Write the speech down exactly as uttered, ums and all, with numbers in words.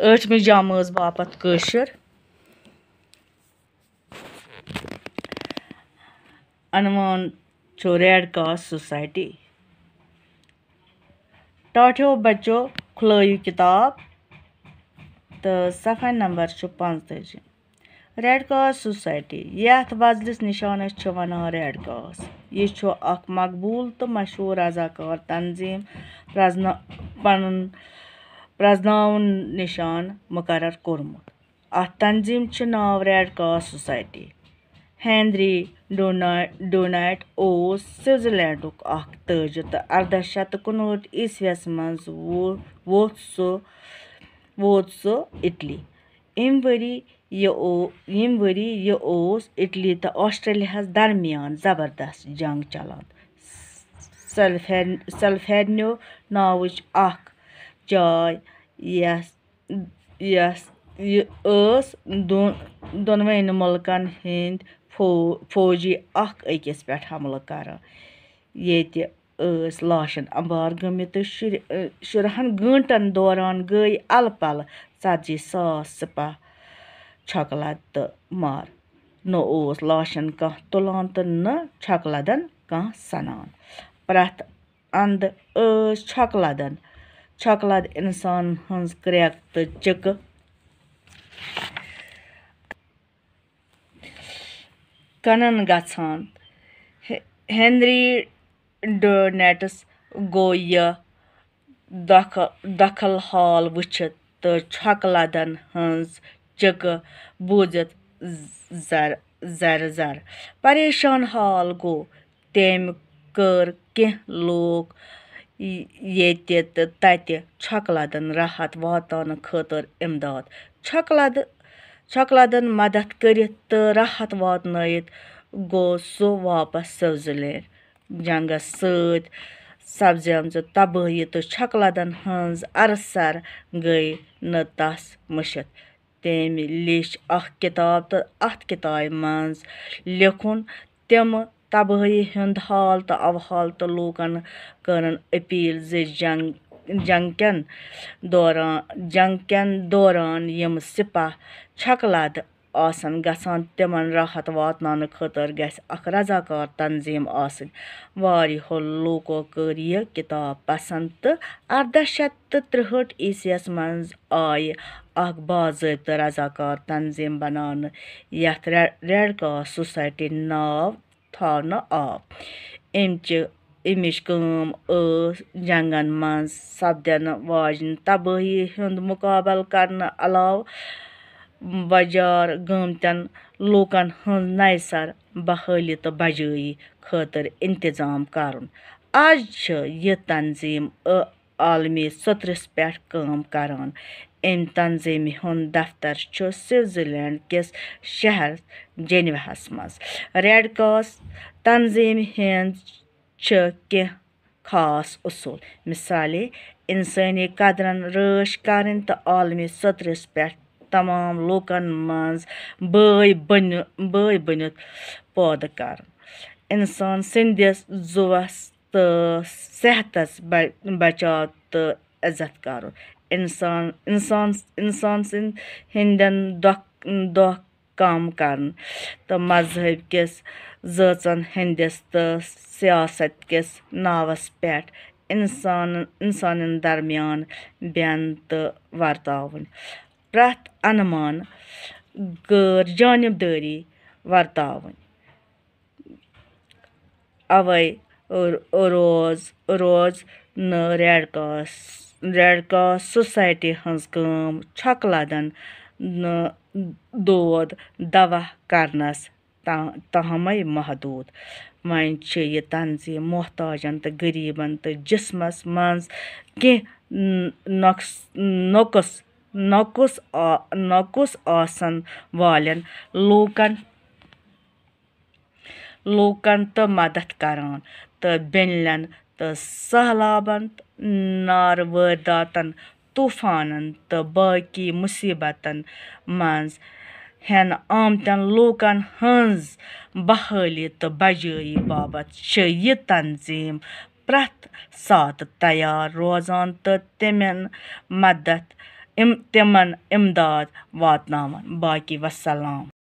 ٲٹھمہِ جمٲژ باپتھ کٲشُر۔ عنوان چھُ ریڈ کراس سوسائٹی۔ ٹاٹھیو بچو، کھلٲیِو کِتاب تہٕ صفحہ نمبر چھُ پانٛژتٲجی۔ ریڈ کراس سوسائٹی، یَتھ وۄزلِس نِشانَس چھِ وَنان ریڈ کراس۔ یہِ چھُ اکھ مقبوٗل تہٕ مشہوٗر رضاکار تنظیٖم پرٛزنا-، پنُن پرٛزناوُن نِشان مُقرر کوٚرمُت۔ اَتھ تنظیٖم چھُ ناو ریڈ کراس سوسائٹی۔ ہینری ڈونا-، ڈونائٹ اوس سوئٹزرلینڈُک اکھ تٲجِر تہٕ اَرداہ شیٚتھ تہٕ کُنہٲٹھ عیسویَس منٛز وو-، ووت سُہ، ووت سُہ اِٹلی۔ اَمہِ ؤری یہِ او-، ییٚمہِ ؤری یہِ اوس اِٹلی تہٕ آسٹریلیاہَس درمیان زبردست جنگ چلان۔ سلفیر-، سلفیرنیو ناوٕچ اکھ جاے، یَس، یَس، یہِ ٲس دۄن-، دۄنوٕنی مُلکَن ہٕنٛدۍ فو-، فوجی اکھ أکِس پٮ۪ٹھ حملہٕ کران، ییٚتہِ ٲسۍ لاشَن اَمبار گٔمٕتۍ تہٕ شُرِ-، شُرہَن گٲنٛٹَن دوران گٔے اَلہٕ پَلہٕ ژَتجی ساس سِپاہ چھۄکہٕ لَد تہٕ مار۔ نہ اوس لاشَن کانٛہہ تُلان تہٕ نہ چھۄکہٕ لَدَن کانٛہہ سَنان۔ پرٛٮ۪تھ اَندٕ ٲسۍ چھۄکہٕ لَدَن، چھۄکہٕ لَد اِنسان ہٕنٛز کرٛٮ۪کھ تہٕ چِکہٕ کَنَن گژھان۔ ہے-، ہینری ڈونیٹس گوٚو یہِ دۄکھ-، دۄکھل حال وٕچھِتھ تہٕ چھۄکہٕ لدن ہٕنٛز چِکہٕ بوٗزِتھ زر-، زرٕ زر۔ پریشان حال گوٚو۔ تٔمۍ کٔر کینٛہہ لوٗکھ ییٚتہِ تہٕ تَتہِ چھۄکہٕ لدن راحت واتناونہٕ خٲطرٕ اِمداد۔ چھۄکہٕ لدٕ، چھۄکہٕ لدن مدد کٔرِتھ تہٕ راحت واتنٲیِتھ گوٚو سُہ واپس سوئٹزرلینڈ۔ جنگس سۭتۍ سپزیمژٕ تبٲہی تہٕ چھۄکہٕ لدن ہٕنٛز ارسر گٔے نہٕ تس مٔشِتھ۔ تٔمۍ لیٚچھ اکھ کِتاب تہٕ اتھ کِتابہِ منٛز لیوٚکھُن تِمہٕ تبٲہی ہُنٛد حال تہٕ احوال تہٕ لوٗکن کٔرٕن اپیل زِ جنگ، جنگ کٮ۪ن دوران، جنگ کٮ۪ن دوران یِم سپاہ چھۄکہٕ لد آسن گژھان، تِمن راحت واتناونہٕ خٲطرٕ گژھِ اکھ رضاکار تنظیٖم آسٕنۍ۔ واریاہو لوٗکو کٔر یہِ کِتاب پسنٛد تہٕ اَرداہ شیٚتھ تہٕ ترٛہٲٹھ عیسویَس منٛز آیہِ اکھ باضٲبطہٕ رضاکار تنظیٖم بناونہٕ، یَتھ رے-، ریڈ کراس سوسائٹی ناو تھاونہٕ آو۔ اَمہِ چہِ، اَمِچ کٲم ٲس جنگن منٛز سپدن واجنہِ تبٲہی ہُنٛد مُقابلہٕ کرنہٕ علاوٕ وۄجار گٲمتٮ۪ن لوٗکن ہٕنٛز نَیہِ سرٕ بحٲلی تہٕ بجٲیی خٲطرٕ انتظام کرُن۔ آز چھِ یہِ تنظیٖم، ٲ، عالمی سطرس پٮ۪ٹھ کٲم کران۔ اَمہِ تنظیٖمہِ ہُنٛد دفتر چھُ سوئٹزرلینڈ کِس شہر جنیواہَس منٛز۔ ریڈ کراس تنظیٖمہِ ہٕنٛز چھِ کینٛہہ خاص اصوٗل، مثالے، انسٲنی قدرن رٲچھ کرٕنۍ تہٕ عالمی سطرس پٮ۪ٹھ تمام لوٗکن منٛز بٲے بٔنہِ-، بٲے بٔنِتھ پٲدٕ کرُن۔ انسان سٕنٛدِس زُوس تہٕ صحتس بہ-، بچاو تہٕ عزت کرُن۔ انسان، انسان، انسان سٕنٛدۍ ہٕنٛدٮ۪ن دۄکھ-، دۄکھ کم کرُن تہٕ مذہب کِس زٲژن ہٕنٛدِس تہٕ سیاست کِس ناوس پٮ۪ٹھ انسان، انسانن درمیان بین تہٕ ورتاوٕنۍ۔ پرٛٮ۪تھ انمان غٲر جانبدٲری ورتاوٕنۍ۔ اوے روز، روز نہٕ red cross, red cross society ہٕنٛز کٲم چھۄکہٕ لدن نہٕ دود دوا کرنس تا-، تامے محدود۔ وۄنۍ چھِ یہِ تنظیٖم محتاجن تہٕ غریبن تہٕ جسمس منٛز کینٛہہ ن-، نۄقص-، نۄقص، نۄقص آ-، نۄقص آسن والٮ۪ن لوٗکن لوٗکن تہٕ مدد کران تہٕ بینلن تہٕ سہلابن، نارٕ وٲرداتن، طوفانن تہٕ باقی مصیبتن منٛز ہٮ۪نہٕ آمتٮ۪ن لوٗکن ہٕنٛز بحٲلی تہٕ بجٲیی باپتھ چھِ یہِ تنظیٖم پرٛٮ۪تھ ساتہٕ تیار روزان تہٕ تِمن مدد اِم-، تِمَن اِمداد واتناوان۔ باقی وَسَلام۔